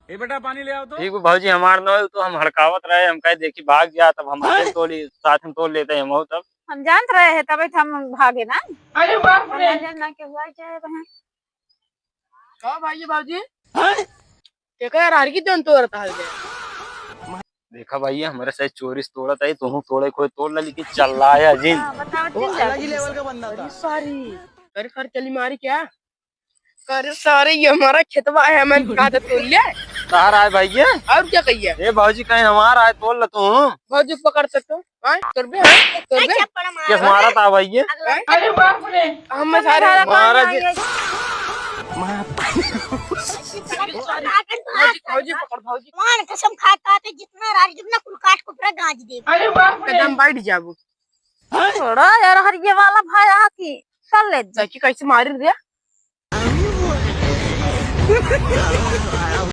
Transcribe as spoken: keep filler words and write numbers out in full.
ए बेटा, पानी ले आओ तो। ठीक बा भौजी, हमार न हो तो हम हड़कावत रहे, हम कहे देखी भाग जा, तब हम अकेले तोड़ी, साथ में तोड़ लेते हैं हम हो तब। हम जानत रहे हैं, तबे तो हम भागे ना। अरे बाप रे। ना, ना के हुआ चाहे रहे। का भाई, ये भाजी? केकर अरहर की जौन तोड़त हल बे? देखा भाई, हमरे से चोरी से तोड़त है, तुहूँ तोड़े कोई तोड़ ला, लेकिन चलाया जिन। हाँ, बताओ, वो जिन अलग ही जाओ। लेवल का बंदा था। अरे सारी, अरे सारी चली मारी क्या? अरे सारे, ये हमारा खेतवा है, मैं कहा था तोड़ ले। तार आए भाई ये? और क्या कहिए? ए भौजी, कहीं हमारा आए, तोड़ ला तू। भौजी पकड़ सकते हो? हाँ, तोड़ बे, हाँ, तोड़ बे। ये हमारा था भाई ये। अरे बाप रे। हम सारे हमारा जी। भौजी, भौजी पकड़, भौजी। भगवान कसम खात आते, जितना राज, जितना कुल काट को पूरा गांज दे। अरे बाप रे। कदम बैठ जाबू। थोड़ा यार, हर ये वाला भाई आ की कर ले। सची कैसे मारी रे?